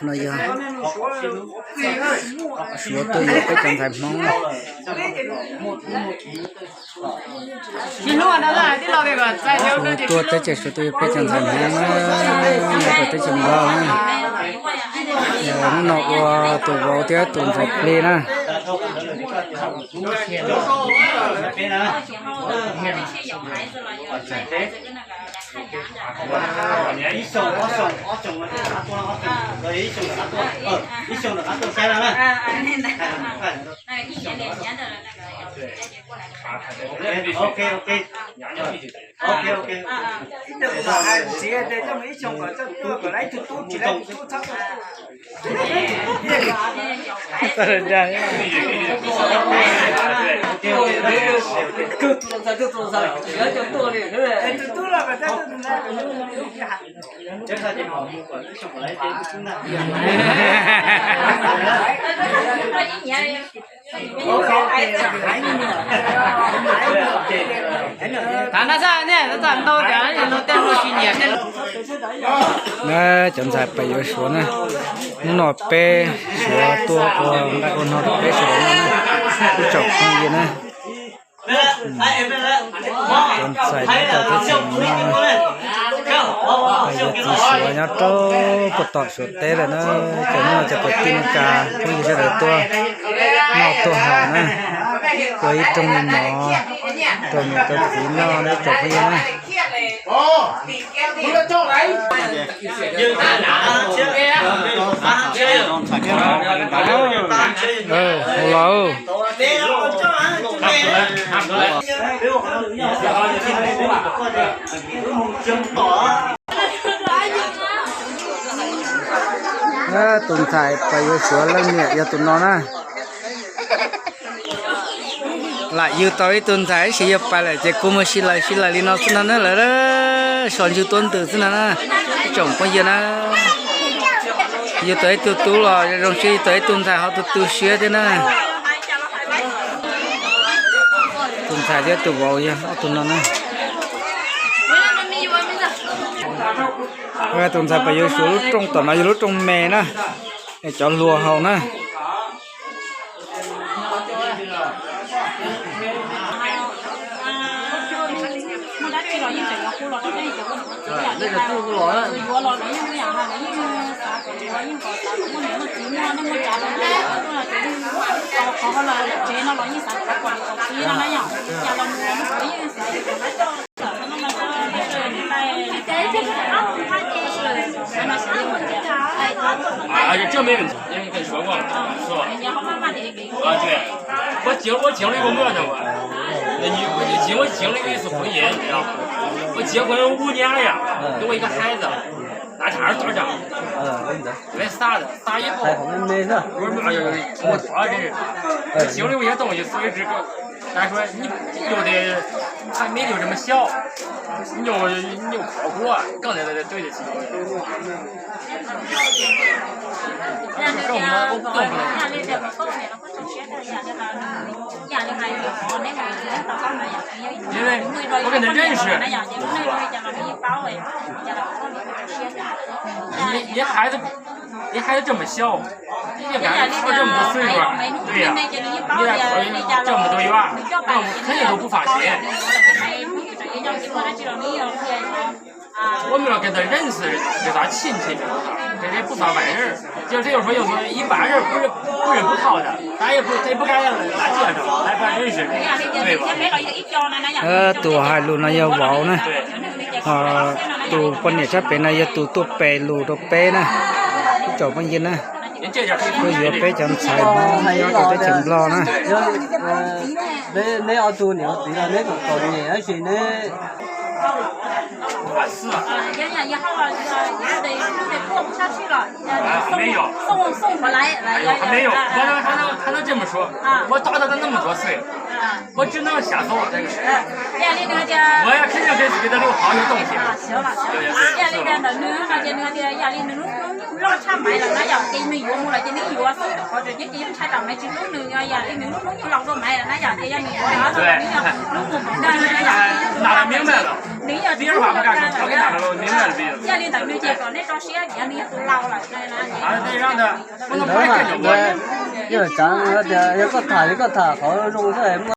No yog Suav tuaj yuav peb cov ntxhais Hmoob. Suav tuaj teb chaws Suav tuaj yuav peb cov ntxhais Hmoob na, nyob rau teb chaws Nplog na. Hnub no ua tus vauv thiab tus ntxhais plig na. Cov ntxhais pais yuav Suav na, hnub no peb Suav tuaj ua nqaij ua no rau peb sawv daws noj na, ib tsoom phooj ywg na. Cov ntxhais nyob rau teb chaws no, pais yuav txiv Suav nyob rau puag tom Suav teb lawm na. Cov no cov kwv tij Meskas phooj ywg sawv daws tuaj noj tuaj haus na, ua ib rooj me mov rau niam rau txiv noj na tsoom phooj ywg na. Hauv los. Tus ntxhais pais yuav Suav leej niam yog tus no na. Lam yug tau ib tug ntxhais ib sim yuav pais lawm ces kuj muaj sib laws sib laws li no xwb no na, lawv so ntswg tuab ntws xwb no na. Tsoom phooj ywg na, yug tau ib tug tub los zoo siab, yug tau ib tug ntxhais ho tu tu siab thiab na. Tus ntxhais thiab tus vauv yog ob tug no na. Tus ntxhais pais yuav Suav lub rooj tom no yog lub rooj me na, es cov hluas haus na.啊，这没问题，因为跟你说过了，是吧？啊，对，我经我经历过我那个，那你我就经我经历过一次婚姻，你知道吗？我结婚五年了呀，给我一个孩子，哪差多少？来仨的，仨一号。我说哎呦，我操，这是我经历过一些东西，所以这个。 他说你有的还没有这么小，你有你有跑过，更得对得起。这我我更不能。因为我跟他认识，你你孩子 你孩子这么小，你敢跑这么多岁数？对呀，你咋跑这么多远？那我肯定都不放心。我们要跟他认识，跟他亲戚，这这不算外人。就这就说，要说一般人不是不认不靠的，咱也不他也不敢拿介绍，还不认识，对吧？Tus hais lus no yog vauv na. Tus poj niam sab pem no yog tus tuaj pem lus rau peb na, ib tsoom phooj ywg na. Tuaj yuav peb cov ntxhais Hmoob nyob rau teb chaws Nplog na. Neb ob tug niam txiv los neb kom txom nyem tab sis neb没有，他能他能他能这么说，我找他都那么多岁，我只能瞎说，这个事，我也肯定给给他留好些东西。loj tshaj Maiv lawm na yom, ces nws yuav mus lawm ces nws yuav xwb, qhov tseem ceeb ces yeej ntshai tsam Maiv tsis hlub nws no yom, ces nws hlub hnub nws laus dua Maiv lawm na yom, ces yog nws yuav los nws yeej hlub mus npaum ntawd na yom. Nws yog tsis hlub, yog li ntawd nws ces kom nej tso siab, nws yog tus laus lawm na. Ntawd mas, yog tsav tias yog koj tham li koj tham qhov zoo xwb.